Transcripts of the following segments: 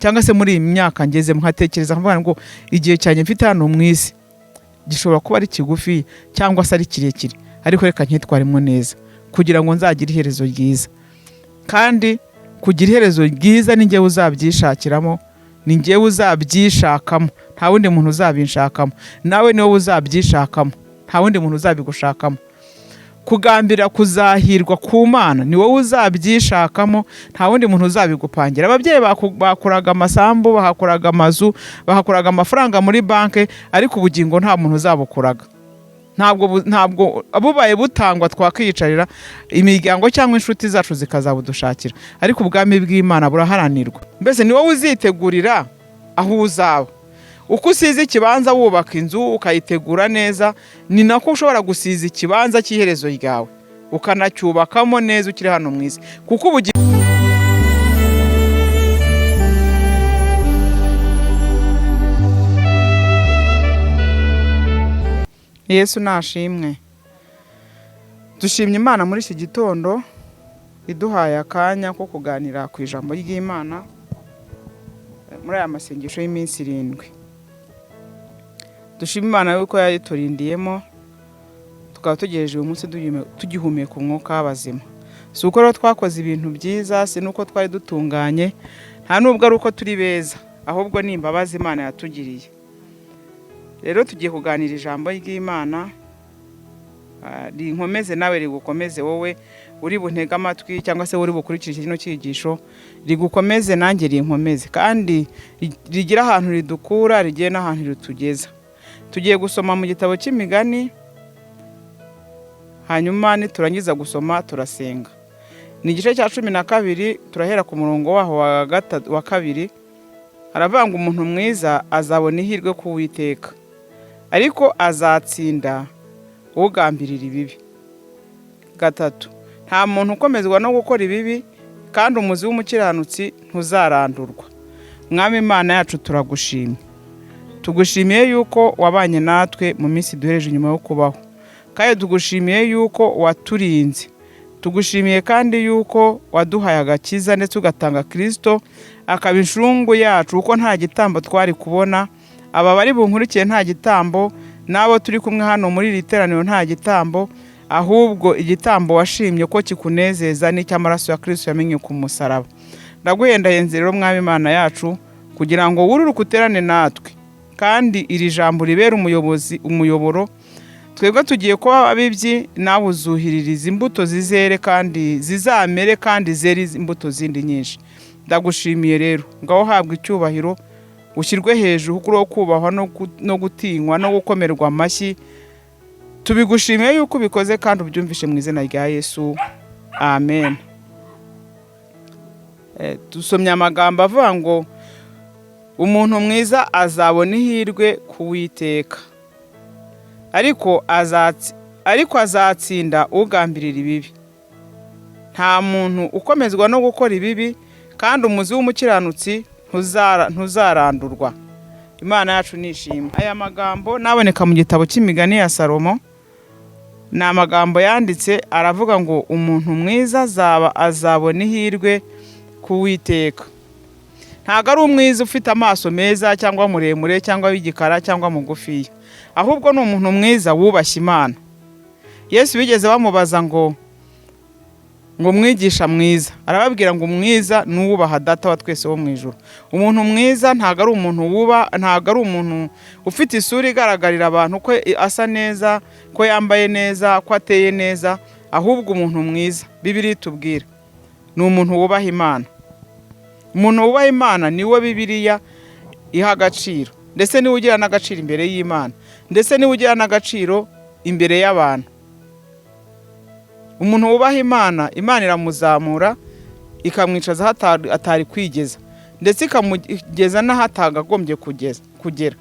Cyangwa se muri iyi myaka ngezemo, nkatekereza nkavuga ngo igihe cyanjye mfite hano mu isi gishobora kuba ari kigufi cyangwa se ari kirekire, ariko reka nkitwaremo neza kugira ngo nzagire iherezo ryiza. Kandi kugira iherezo ryiza ni njyewe uzabyishakiramo, ni njyewe uzabyishakamo, nta wundi muntu uzabinshakamo. Nawe ni wowe uzabyishakamo, nta wundi muntu uzabigushakamo. Kugambira kuzahirwa ku Mana ni wowe uzabyishakamo, nta wundi muntu uzabigupangira. Ababyeyi bakuraga amasambu, bahakuraga amazu, bahakuraga amafaranga muri banki, ariko ubugingo nta muntu uzabukuraga. Ntabwo bubaye butangwa twakiyicarira, imiryango cyangwa inshuti zacu zikazabudushakira, ariko ubwami bw'Imana buraharanirwa. Mbese ni wowe uzitegurira aho uzaba. Uko usize ikibanza wubaka inzu ukayitegura neza, ni nako ushobora gusiza ikibanza cy'iherezo ryawe ukanacyubakamo neza ukiri hano mu isi, kuko ubugingo. Yesu nashimwe. Dushimye Imana muri iki gitondo iduhaye akanya ko kuganira ku ijambo ry'Imana muri aya masengesho y'iminsi 7. Dushima Imana yuko yayiturindiyemo, tukaba tugejeje uyu munsi tugihumeka umwuka w'abazima. Si uko rero twakoze ibintu byiza, si n'uko twari dutunganye, nta nubwo ari uko turi beza, ahubwo ni imbabazi Imana yatugiriye. Rero tugiye kuganira ijambo ry'Imana, rinkomeze nawe rigukomeze, wowe uri buntege amatwi cyangwa se uri bukurikire kino cyigisho, rigukomeze nanjye rinkomeze, kandi rigire ahantu ridukura, rigire n'ahantu ritugeza. Tugiye gusoma mu gitabo cy'Imigani, hanyuma niturangiza gusoma turasenga. Ni igice cya 12, turahera ku murongo waho wa 2. Haravuga ngo umuntu mwiza azabona ihirwe ku Uwiteka, ariko azatsinda ugambirira ibibi. 3, nta muntu ukomezwa no gukora ibibi, kandi umuzi w'umukiranutsi ntuzarandurwa. Mwami Imana yacu, turagushimye. Tugushimiye yuko wabanye natwe mu minsi duhereje nyuma yo kubaho, kandi tugushimiye yuko waturinze. Tugushimiye kandi yuko waduhaye agakiza ndetse ugatanga Kristo akaba inshungu yacu, kuko nta gitambo twari kubona. Aba bari bunkurikiye nta gitambo, n'abo turi kumwe hano muri iri teraniro nta gitambo, ahubwo igitambo washimye ko kikunezeza ni icy'amaraso ya Kristo yamenye ku musaraba. Ndaguhendahenze rero Mwami Imana yacu, kugira ngo wururuke uterane natwe, kandi iri jambo ribere umuyobozi umuyoboro. Twebwe tugiye kuba ababibyi, nawe uzuhiririza imbuto zizere kandi zizamere kandi zere imbuto zindi nyinshi. Ndagushimiye rero, ngaho habwa icyubahiro, ushyirwe hejuru kuko uriho kubahwa no gutinywa no gukomerwa amashyi. Tubigushimiye yuko ubikoze kandi ubyumvishe mu izina rya Yesu, amen. Dusomye amagambo avuga ngo umuntu mwiza azabona ihirwe ku Uwiteka, ariko azatsinda ugambirira ibibi. Nta muntu ukomezwa no gukora ibibi, kandi umuzi w'umukiranutsi ntuzarandurwa. Imana yacu nishimwe. Aya magambo naboneka mu gitabo cy'Imigani ya Salomo, ni amagambo yanditse aravuga ngo umuntu mwiza azabona ihirwe ku Uwiteka. Ntabwo ari umwiza ufite amaso meza cyangwa muremure cyangwa w'igikara cyangwa mugufiya, ahubwo ni umuntu mwiza wubashye Imana. Yesu bigeze bamubaza ngo mwigisha mwiza, arababwira ngo umwiza ni uwubaha Data wa twese wo mu ijuru. Umuntu mwiza ntabwo ari umuntu wuba, ntabwo ari umuntu ufite isura igaragarira abantu ko asa neza, ko yambaye neza, ko ateye neza, ahubwo umuntu mwiza Bibiliya itubwira ni umuntu wubaha Imana. Umuntu wubaha Imana niwe Bibiliya iha agaciro, ndetse niwe ugira n'agaciro imbere y'Imana, ndetse niwe ugira n'agaciro imbere y'abantu. Umuntu wubaha Imana, Imana iramuzamura ikamwicaza aho atari kwigeza, ndetse ikamugeza n'aho atagagombye kugera.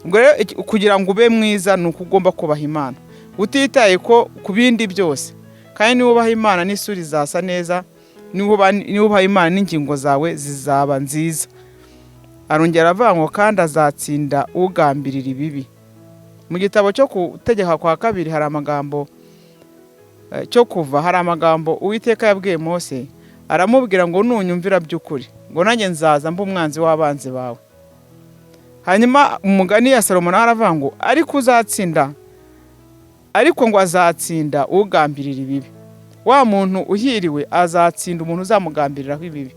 Ubwo rero kugira ngo ube mwiza ni uko ugomba kubaha Imana, utitaye ko ku bindi byose. Kandi niba ubaha Imana n'isura izasa neza, niba ubaha Imana n'ingingo zawe zizaba nziza. Arongera avuga ngo kandi azatsinda ugambirira ibibi. Mu gitabo cyo Gutegeka kwa kabiri hari amagambo, cyo kuva hari amagambo Uwiteka yabwiye Mose, Aramubwira ngo: "Nunyumvira by'ukuri," ngo, "nanjye nzaza mba umwanzi w'abanzi bawe." Hanyuma umugani ya Salomo nawe aravuga ngo ariko uzatsinda, ariko ngo azatsinda ugambirira ibibi. Wa muntu uhiriwe azatsinda umuntu uzamugambiriraho ibibi.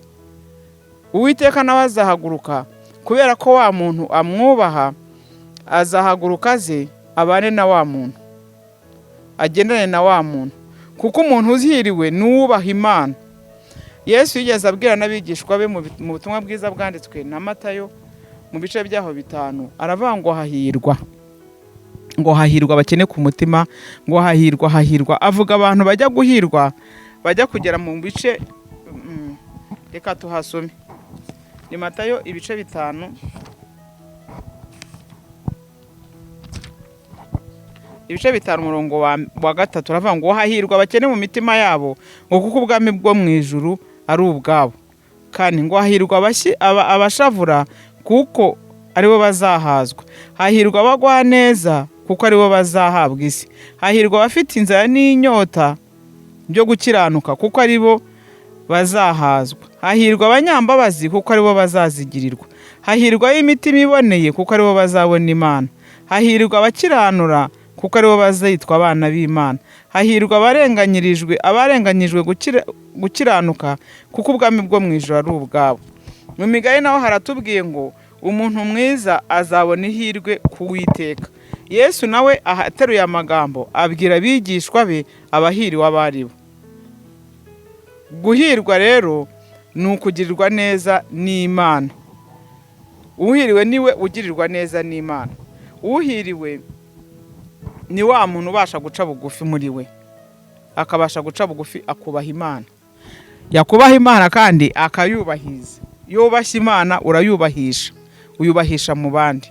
Uwiteka nawe azahaguruka kubera ko wa muntu amwubaha, azahaguruka aze abane na wa muntu, agendane na wa muntu, kuko umuntu uhiriwe ni uwubaha Imana. Yesu yigeze abwira n'abigishwa be mu butumwa bwiza bwanditswe na Matayo, mu bice byaho 5, aravuga ngo hahirwa, ngo hahirwa abakene ku mutima, ngo hahirwa, hahirwa. Avuga abantu bajya guhirwa, bajya kugera mu bice. Reka tuhasome. Ni Matayo ibice 5, ibice 5, umurongo wa 3, uravuga ngo hahirwa abakene mu mitima yabo, ngo kuko ubwami bwo mu ijuru ari ubwabo. Kandi ngo hahirwa abashavura, kuko aribo bazahazwa. Hahirwa abagwaneza, kuko aribo bazahabwa isi. Hahirwa abafite inzara n'inyota byo gukiranuka, kuko aribo bazahazwa. Hahirwa abanyambabazi, kuko aribo bazazigirirwa. Hahirwa ab'imitima iboneye, kuko aribo bazabona Imana. Hahirwa abakiranura, kuko aribo bazitwa abana b'Imana. Hahirwa abarenganyijwe gukiranuka, kuko ubwami bwo mu ijuru ari ubwabo. Mu migani naho haratubwiye ngo umuntu mwiza azabona ihirwe ku Witeka. Yesu nawe ateruye amagambo abwira abigishwa be abahiriwe abo ari bo. Guhirwa rero ni ukugirirwa neza n'Imana. Uhiriwe niwe ugirirwa neza n'Imana. Uhiriwe ni wa muntu ubasha guca bugufi muri we, akabasha guca bugufi, akubaha Imana, yakubaha Imana kandi akayubahiriza. Iyo wubashye Imana urayubahisha, uyubahisha mu bandi.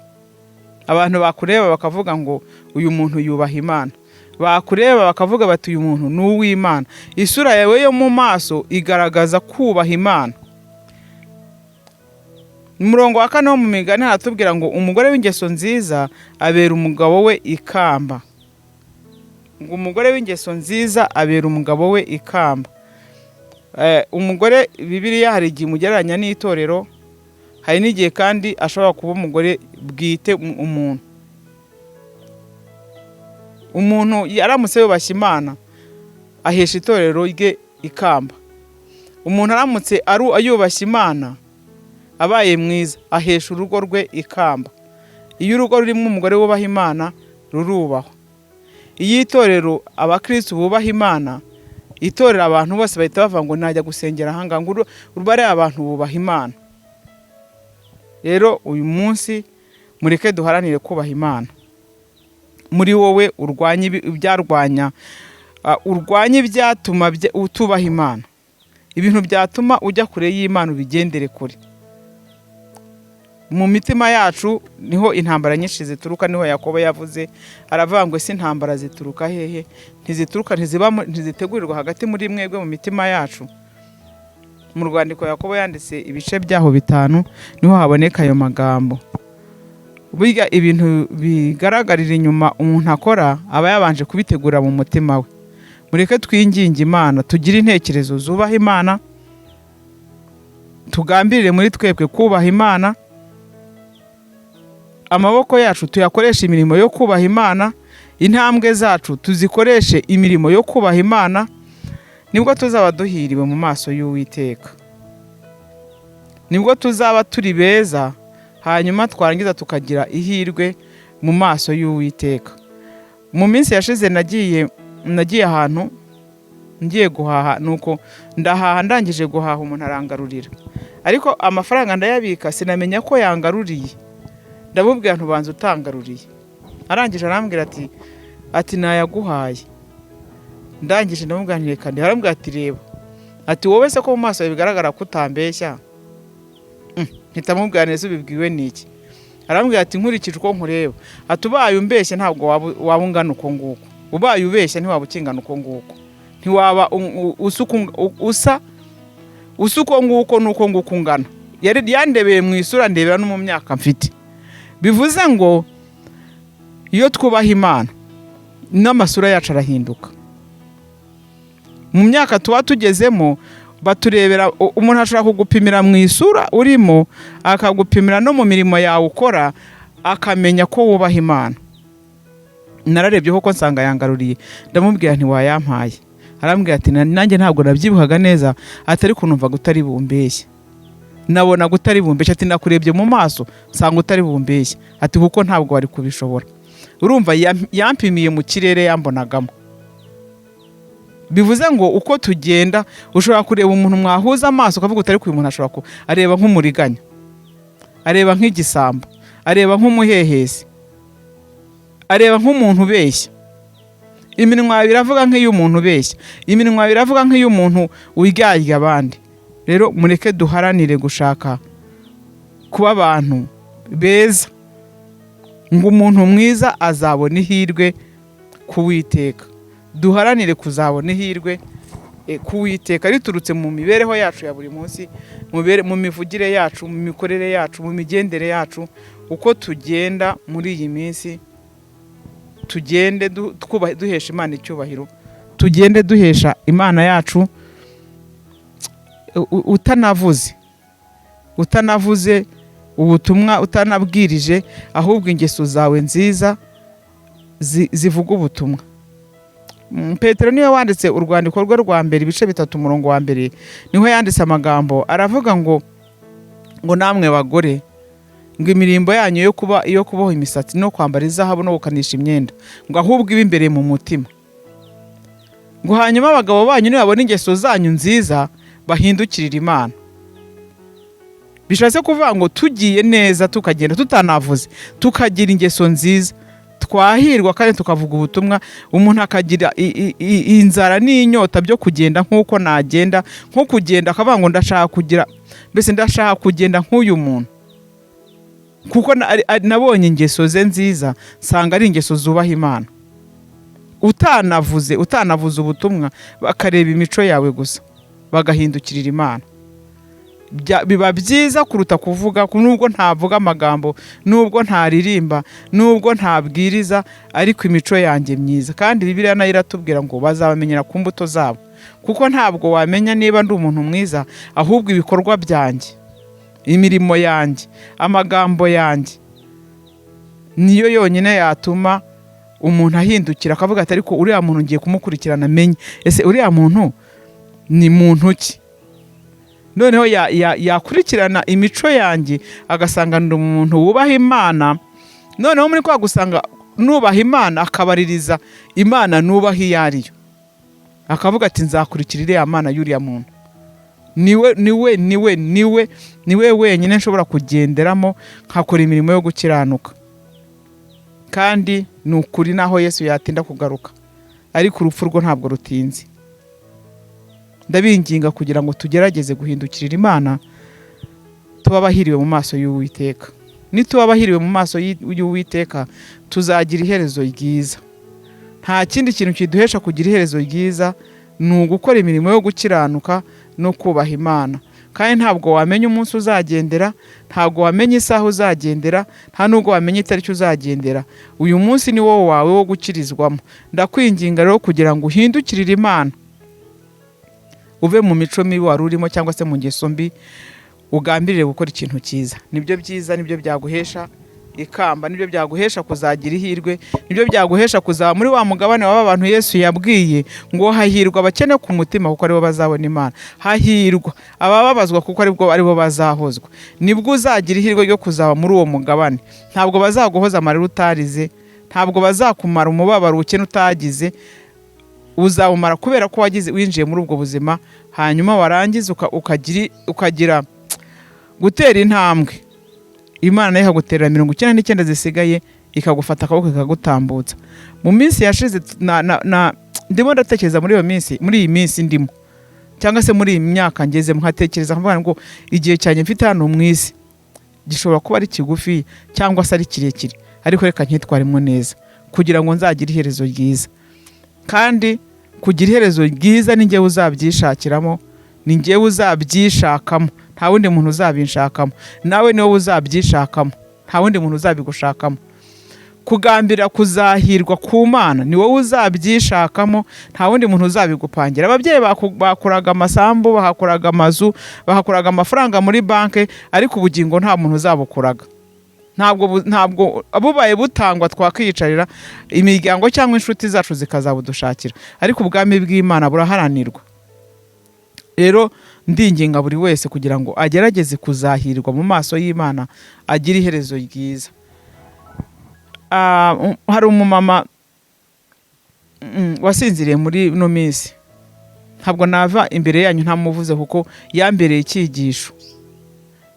Abantu bakureba bakavuga ngo uyu muntu yubaha Imana, bakureba bakavuga bati uyu muntu ni uw'Imana. Isura yawe yo mu maso igaragaza kubaha Imana. Umurongo wa 4 wo mu migani haratubwira ngo umugore w'ingeso nziza abera umugabo we ikamba. Ngo umugore w'ingeso nziza abera umugabo we ikamba. Umugore Bibiliya hari igihe imugereranya n'itorero, hari n'igihe kandi ashobora kuba umugore bwite. Umuntu aramutse yubashye Imana ahesha itorero rye ikamba. Umuntu aramutse yubashye Imana, abaye mwiza, ahesha urugo rwe ikamba. Iyo urugo rurimo umugore wubaha Imana rurubahwa. Iyo itorero abakirisitu bubaha Imana, itorero abantu bose bahita bavuga ngo najya gusengera ahangaha, ngo bariya abantu bubaha Imana. Rero uyu munsi mureke duharanire kubaha Imana. Muri wowe urwanye ibyarwanya, urwanye ibyatuma utubaha Imana. Ibintu byatuma ujya kure y'Imana ubigendere kure. Mu mitima yacu niho intambara nyinshi zituruka. Niho Yakobo yavuze, aravuga ngo ese intambara zituruka hehe? Ntizituruka, ntiziba, ntizitegurirwa hagati muri mwebwe mu mitima yacu? Mu rwandiko Yakobo yanditse, ibice byaho 5, niho haboneka ayo magambo. Burya ibintu bigaragarira inyuma umuntu akora aba yabanje kubitegura mu mutima we. Mureke twinginge Imana tugire intekerezo zubaha Imana, tugambirire muri twebwe kubaha Imana, amaboko yacu tuyakoreshe imirimo yo kubaha Imana, intambwe zacu tuzikoreshe imirimo yo kubaha Imana, nibwo tuzaba duhiriwe mu maso y'Uwiteka, nibwo tuzaba turi beza, hanyuma twarangiza tukagira ihirwe mu maso y'Uwiteka. Mu minsi yashize nagiye ahantu ngiye guhaha, nuko ndahaha, ndangije guhaha umuntu arangarurira, ariko amafaranga ndayabika, sinamenya ko yangaruriye. Ndamubwira ntubanza utangaruriye. Arangije arambwira ati nayaguhaye. Ndangije ndamubwira nti reka ndebe. Arambwira ati reba, ati wowe se ko mu maso yawe bigaragara ko utambeshya? Mpita mubwira neza ubibwiwe n'iki? Arambwira ati nkurikije uko nkureba, ati ubaye umbeshya ntabwo waba ungana uko nguko, ubaye ubeshya ntiwaba ukingana uko nguko, ntiwaba usa uko nguko n'uko nguko ungana. Yari yandebeye mu isura, ndebera no mu myaka mfite. Bivuze ngo iyo twubaha Imana n'amasura yacu arahinduka. Mu myaka tuba tugezemo Baturebera umuntu ashobora kugupimira mu isura urimo, akagupimira no mu mirimo yawe ukora, akamenya ko wubaha Imana. Nararebye koko nsanga yangaruriye. Ndamubwira nti: "Wayampaye?" Arambwira ati: "Nanjye ntabwo nabyibuhaga neza," ati, "ariko numvaga utari bumbeshye, nabonaga utari bumbeshye," ati, "nakurebye mu maso nsanga utari bumbeshye," ati, "kuko ntabwo wari kubishobora." Urumva yampimiye mu kirere yambonagamo. Bivuze ngo uko tugenda, ushobora kureba umuntu mwahuza amaso ukavuga uti: "Ariko uyu muntu ashobora kuba areba nk'umuriganya, areba nk'igisambo, areba nk'umuhehesi, areba nk'umuntu ubeshya. Iminwa yawe iravuga nk'iy'umuntu ubeshya, iminwa yawe iravuga nk'iy'umuntu wiryarya abandi." Rero mureke duharanire gushaka kuba abantu beza, ngo umuntu mwiza azabona ihirwe ku Witeka. Duharanire kuzabona ihirwe ku Witeka riturutse mu mibereho yacu ya buri munsi, mu mivugire yacu, mu mikorere yacu, mu migendere yacu. Uko tugenda muri iyi minsi, tugende duhesha Imana icyubahiro, tugende duhesha Imana yacu. Utanavuze ubutumwa, utanabwirije, ahubwo ingeso zawe nziza zivuga ubutumwa. Petero niwe wanditse urwandiko rwe rwa mbere, ibice 3, umurongo wa 1, niho yanditse amagambo aravuga ngo: "Namwe bagore, ngo imirimbo yanyu yo kuba iyo kuboha imisatsi no kwambara izahabu no gukanisha imyenda, ngo ahubwo ibe imbere mu mutima, ngo hanyuma abagabo banyu nibabona ingeso zanyu nziza bahindukirira Imana." Bishatse kuvuga ngo tugiye neza, tukagenda tutanavuze, tukagira ingeso nziza, twahirwa kandi tukavuga ubutumwa. Umuntu akagira inzara n'inyota byo kugenda nk'uko nagenda, nko kugenda akavuga ngo ndashaka kugira, mbese ndashaka kugenda nk'uyu muntu, kuko nabonye ingeso ze nziza, nsanga ari ingeso zubaha Imana. Utanavuze ubutumwa, bakareba imico yawe gusa bagahindukirira Imana. Biba byiza kuruta kuvuga. Nubwo ntavuga amagambo, nubwo ntaririmba, nubwo ntabwiriza, ariko imico yanjye myiza. Kandi Bibiliya nayo iratubwira ngo bazabamenyera ku mbuto zabo, kuko ntabwo wamenya niba ndi umuntu mwiza, ahubwo ibikorwa byanjye, imirimo yanjye, amagambo yanjye niyo yonyine yatuma umuntu ahindukira akavuga ati: "Ariko uriya muntu ngiye kumukurikirana amenye ese uriya muntu ni muntu ki?" Noneho yakurikirana imico yanjye agasanga ndi umuntu wubaha Imana. Noneho muri kwa gusanga nubaha Imana, akabaririza Imana nubaha iyo ariyo, akavuga ati: "Nzakurikira iriya Mana y'uriya muntu. Niwe, niwe, niwe, niwe, niwe wenyine nshobora kugenderamo nkakora imirimo yo gukiranuka." Kandi ni ukuri, naho Yesu yatinda kugaruka, ariko urupfu rwo ntabwo rutinze. Ndabinginga kugira ngo tugerageze guhindukirira Imana, tuba abahiriwe mu maso y'Uwiteka. Nituba abahiriwe mu maso y'Uwiteka, tuzagira iherezo ryiza. Nta kindi kintu kiduhesha kugira iherezo ryiza, ni ugukora imirimo yo gukiranuka no kubaha Imana. Kandi ntabwo wamenya umunsi uzagendera, ntabwo wamenya isaha uzagendera, nta nubwo wamenya itariki uzagendera. Uyu munsi ni wowe wawe wo gukirizwamo. Ndakwinginga rero kugira ngo uhindukirire Imana, uve mu mico mibi wari urimo cyangwa se mu ngeso mbi, ugambirire gukora ikintu cyiza. Nibyo byiza, nibyo byaguhesha ikamba, nibyo byaguhesha kuzagira ihirwe, nibyo byaguhesha kuzaba muri wa mugabane w'aba bantu Yesu yabwiye ngo: "Hahirwa abakene ku mutima, kuko aribo bazabona Imana. Hahirwa abababazwa, kuko aribwo aribo bazahozwa." Nibwo uzagira ihirwe ryo kuzaba muri uwo mugabane. Ntabwo bazaguhoza amarira utarize, ntabwo bazakumara umubabaro ubukene utagize. Uzawumara kubera ko wagize winjiye muri ubwo buzima, hanyuma warangiza ukagira gutera intambwe, Imana nayo ikaguterera 99 zisigaye, ikagufata akaboko ikagutambutsa. Mu minsi yashize ndimo ndatekereza muri iyo minsi, muri iyi minsi ndimo, cyangwa se muri iyi myaka ngezemo, nkatekereza nkavuga ngo igihe cyanjye mfite hano mu isi gishobora kuba ari kigufi cyangwa se ari kirekire, ariko reka nkitwaremo neza kugira ngo nzagire iherezo ryiza. Kandi kugira iherezo ryiza ni njyewe uzabyishakiramo, ni njyewe uzabyishakamo, nta wundi muntu uzabinshakamo. Nawe ni wowe uzabyishakamo, nta wundi muntu uzabigushakamo. Kugambira kuzahirwa ku Mana ni wowe uzabyishakamo, nta wundi muntu uzabigupangira. Ababyeyi bakuraga amasambu, bahakuraga amazu, bahakuraga amafaranga muri banki, ariko ubugingo nta muntu uzabukuraga. Ntabwo bubaye butangwa twakwiyicarira, imiryango cyangwa inshuti zacu zikazabudushakira, ariko ubwami bw'Imana buraharanirwa. Rero ndinginga buri wese kugira ngo agerageze kuzahirwa mu maso y'Imana, agire iherezo ryiza. Hari umumama wasinziriye muri ino minsi. Ntabwo nava imbere yanyu ntamuvuze, kuko yambereye icyigisho,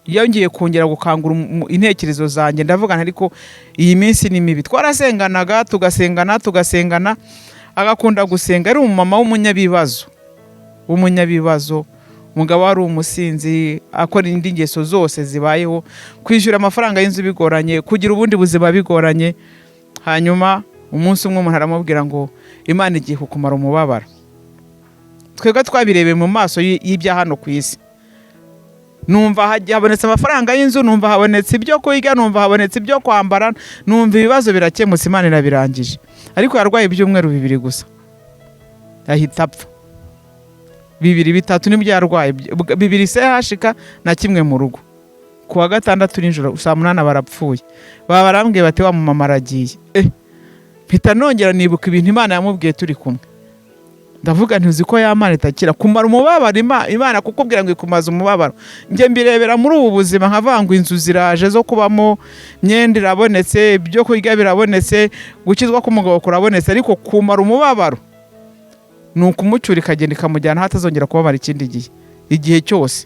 yongeye kongera gukangura intekerezo zanjye. Ndavuga nti: "Ariko iyi minsi ni mibi." Twarasenganaga, tugasengana, tugasengana, agakunda gusenga. Ari umumama w'umunyabibazo. Umugabo wari umusinzi, akora indi ngeso zose zibayeho, kwishyura amafaranga y'inzu bigoranye, kugira ubundi buzima bigoranye. Hanyuma umunsi umwe umuntu aramubwira ngo: "Imana igiye kukumara umubabaro." Twebwe twabirebeye mu maso y'ibya hano ku isi. Numva habonetse amafaranga y'inzu, numva habonetse ibyo kurya, numva habonetse ibyo kwambara, numva ibibazo birakemutse, Imana irabirangije. Ariko yarwaye ibyumweru 2 gusa, ahita apfa. 2, 3 nibyo yarwaye, 2 sehashika na kimwe mu rugo. Ku wa gatandatu nijoro saa 8 barapfuye. Baba barambwiye bati: "Wa mumama aragiye." Mpita nongera nibuka ibintu Imana yamubwiye turi kumwe. Ndavuga nti: "Uzi ko ya Mana itakira kumara umubabaro?" Imana kukubwira ngo ikumaze umubabaro, njye mbirebera muri ubu buzima nkavuga ngo inzu ziraje zo kubamo, imyenda irabonetse, ibyo kurya birabonetse, gukizwa k'umugabo kurabonetse, ariko kumara umubabaro ni ukumucyura ikagenda ikamujyana aho atazongera kubabara ikindi gihe, igihe cyose.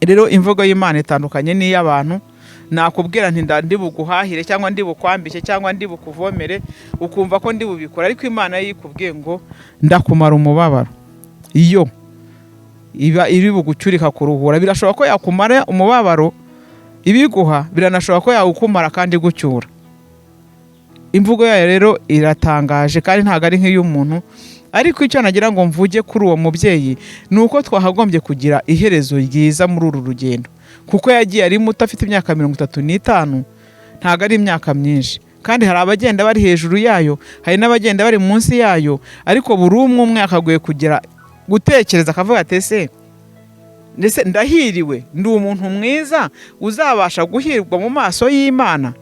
Rero imvugo y'Imana itandukanye n'iy'abantu. Nakubwira nti ndi buguhahire, cyangwa ndi bukwambike, cyangwa ndi bukuvomere, ukumva ko ndi bubikora. Ariko Imana yo ikubwiye ngo: "Ndakumara umubabaro," iyo iba iri bugucyure ikakuruhura. Birashoboka ko yakumara umubabaro ibiguha, biranashoboka ko yawukumara kandi igucyura. Imvugo yayo rero iratangaje kandi ntabwo ari nk'iy'umuntu. Ariko icyo nagira ngo mvuge kuri uwo mubyeyi ni uko twakagombye kugira iherezo ryiza muri uru rugendo, kuko yagiye ari muto, afite imyaka 35. Ntabwo ari imyaka myinshi, kandi hari abagenda bari hejuru yayo, hari n'abagenda bari munsi yayo. Ariko buri umwe umwe akagoye kugira gutekereza, akavuga ati: "Ese ndetse ndahiriwe? Ndi umuntu mwiza uzabasha guhirwa mu maso y'Imana?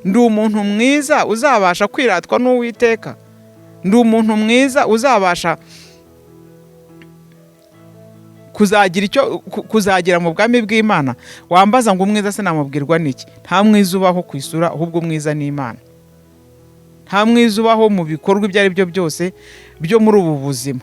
Ndi umuntu mwiza uzabasha kwiratwa n'Uwiteka? Ndi umuntu mwiza uzabasha kuzagira icyo kuzagera mu bwami bw'Imana?" Wambaza ngo: "Umwiza se namubwirwa n'iki?" Nta mwiza ubaho ku isura, ahubwo umwiza ni Imana. Nta mwiza ubaho mu bikorwa ibyo ari byo byose byo muri ubu buzima.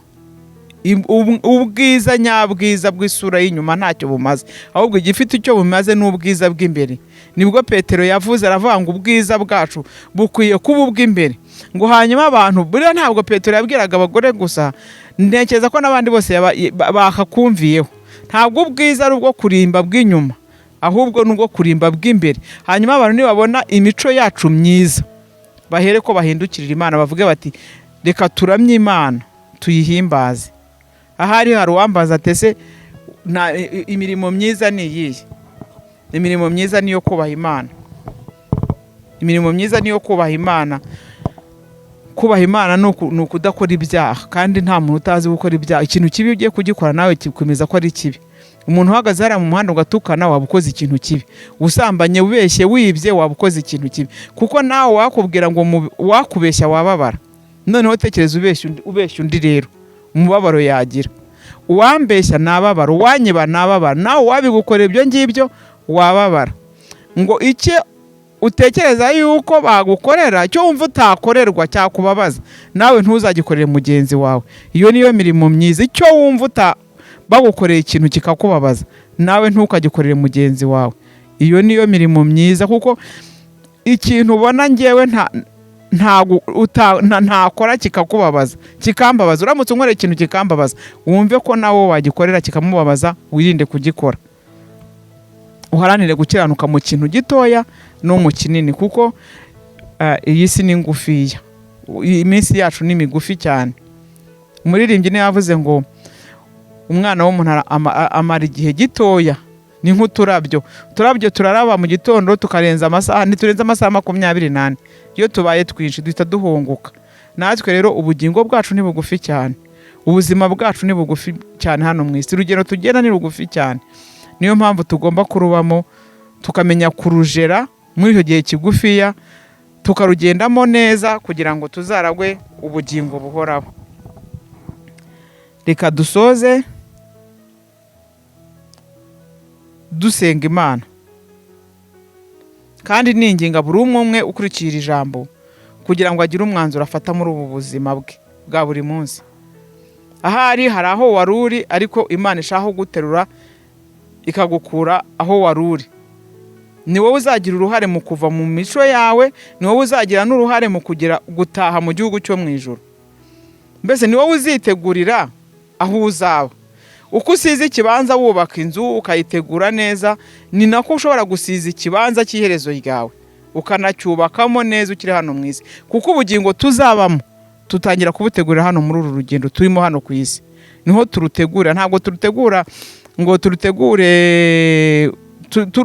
Ubwiza nyabwiza bw'isura y'inyuma ntacyo bumaze, ahubwo igifite icyo bumaze ni ubwiza bw'imbere. Nibwo Petero yavuze, aravuga ngo ubwiza bwacu bukwiye kuba ubw'imbere, ngo hanyuma abantu. Buriya ntabwo Petero yabwiraga abagore gusa, ntekereza ko n'abandi bose bakakumviyeho. Ntabwo ubwiza ari ubwo kurimba bw'inyuma, ahubwo ni ubwo kurimba bw'imbere. Hanyuma abantu nibabona imico yacu myiza, bahere ko bahindukirira Imana, bavuge bati: "Reka turamye Imana, tuyihimbaze." Ahari hari uwambaza ati: "Ese imirimo myiza ni iyihe?" Imirimo myiza niyo kubaha Imana. Imirimo myiza niyo kubaha Imana. Kubaha Imana ni ukudakora ibyaha, kandi nta muntu utazi gukora ibyaha. Ikintu kibi ugiye kugikora nawe kikwemeza ko ari kibi. Umuntu uhagaze hariya mu muhanda ugatukana, waba ukoze ikintu kibi. Usambanye, ubeshye, wibye, waba ukoze ikintu kibi, kuko nawe wakubwira ngo wakubeshya wababara. Noneho tekereza ubeshya undi, ubeshya undi rero umubabaro yagira. Uwambeshya nababara, uwanyiba nababara, nawe uwabigukorera ibyo ngibyo wababara. Ngo icyo utekereza yuko bagukorera, icyo wumva utakorerwa cyakubabaza, nawe ntuzagikorere mugenzi wawe. Iyo niyo mirimo myiza. Icyo wumva bagukoreye ikintu kikakubabaza, nawe ntukagikorere mugenzi wawe. Iyo niyo mirimo myiza, kuko ikintu ubona ngewe ntago ntakora kikakubabaza, kikambabaza, uramutse unkoreye ikintu kikambabaza, wumve ko nawe wagikorera kikamubabaza, wirinde kugikora. Uharanire gukiranuka mu kintu gitoya no mu kinini, kuko iyi si ni ngufiya, iminsi yacu ni migufi cyane. Umuririmbyi niwe yavuze ngo umwana w'umuntu amara igihe gitoya. Ni nk'uturabyo. Uturabyo turaraba mu gitondo, tukarenza amasaha, ntiturenze amasaha 24. Iyo tubaye twinshi duhita duhunguka. Natwe rero ubugingo bwacu ni bugufi cyane, ubuzima bwacu ni bugufi cyane hano mu isi, urugendo tugenda ni rugufi cyane. Niyo mpamvu tugomba kurubamo, tukamenya kurujera muri icyo gihe kigufiya, tukarugendamo neza kugira ngo tuzaragwe ubugingo buhoraho. Reka dusoze dusenga Imana, kandi ninginga buri umwe umwe ukurikira ijambo kugira ngo agire umwanzuro afata muri ubu buzima bwe bwa buri munsi. Ahari hari aho wari uri, ariko Imana ishaka kuguterura ikagukura aho wari uri. Ni wowe uzagira uruhare mu kuva mu mico yawe, ni wowe uzagira n'uruhare mu kugera gutaha mu gihugu cyo mu ijuru. Mbese ni wowe uzitegurira aho uzaba. Uko usize ikibanza wubaka inzu ukayitegura neza, ni nako ushobora gusiza ikibanza cy'iherezo ryawe ukanacyubakamo neza ukiri hano mu isi, kuko ubugingo tuzabamo tutangira kubutegurira hano muri uru rugendo turimo hano ku isi. Niho turutegura, ntabwo turutegura ngo turutegure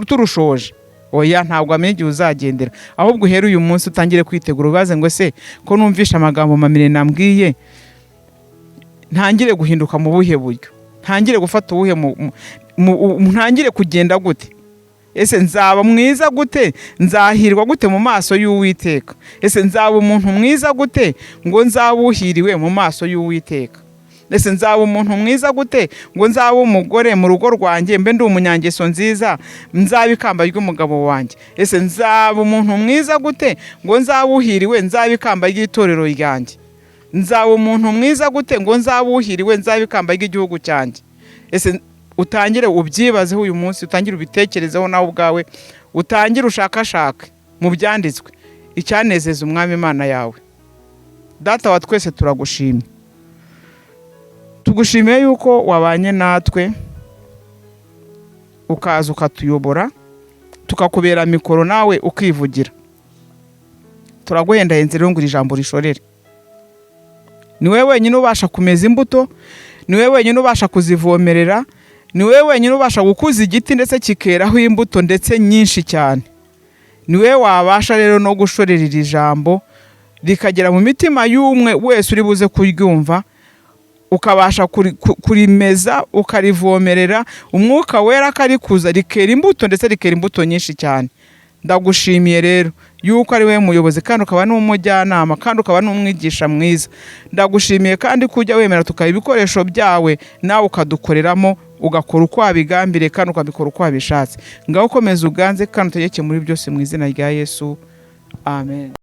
turushoje. Oya, ntabwo wamenya igihe uzagendera, ahubwo uhere uyu munsi utangire kwitegura, ubaze ngo: "Ese ko numvishe amagambo mamire nambwiye, ntangire guhinduka mu buhe buryo? Ntangire gufata ubuhe ntangire kugenda gute? Ese nzaba mwiza gute? Nzahirwa gute mu maso y'Uwiteka? Ese nzaba umuntu mwiza gute ngo nzabe uhiriwe mu maso y'Uwiteka? Ese nzaba umuntu mwiza gute ngo nzabe umugore mu rugo rwanjye, mbe ndi umunyangeso nziza, nzabe ikamba ry'umugabo wanjye? Ese nzaba umuntu mwiza gute ngo nzabe uhiriwe, nzabe ikamba ry'itorero ryanjye? Nzaba umuntu mwiza gute ngo nzabe uhiriwe, nzabe ikamba ry'igihugu cyanjye?" Ese utangire ubyibazeho uyu munsi, utangire ubitekerezeho nawe ubwawe, utangire ushakashake mu byanditswe icyanezeza Umwami Imana yawe. Data wa twese, turagushimye, tugushimiye yuko wabanye natwe, ukaza ukatuyobora, tukakubera mikoro nawe ukivugira. Turaguhendahenze rero ngo iri jambo rishorere. Ni wowe wenyine ubasha kumeza imbuto, ni wowe wenyine ubasha kuzivomerera, ni wowe wenyine ubasha gukuza igiti ndetse kikeraho imbuto ndetse nyinshi cyane. Ni wowe wabasha rero no gushorera iri jambo rikagera mu mitima y'umwe wese uri buze kuryumva, ukabasha kurimeza, ukarivomerera, Umwuka Wera akarikuza, rikera imbuto ndetse rikera imbuto nyinshi cyane. Ndagushimiye rero yuko ari wowe muyobozi, kandi ukaba n'umujyanama, kandi ukaba n'umwigisha mwiza. Ndagushimiye kandi ko ujya wemera tukaba ibikoresho byawe, nawe ukadukoreramo, ugakora uko wabigambiriye kandi ukabikora uko wabishatse. Ngaho ukomeza uganze kandi utegeke muri byose, mu izina rya Yesu, amen.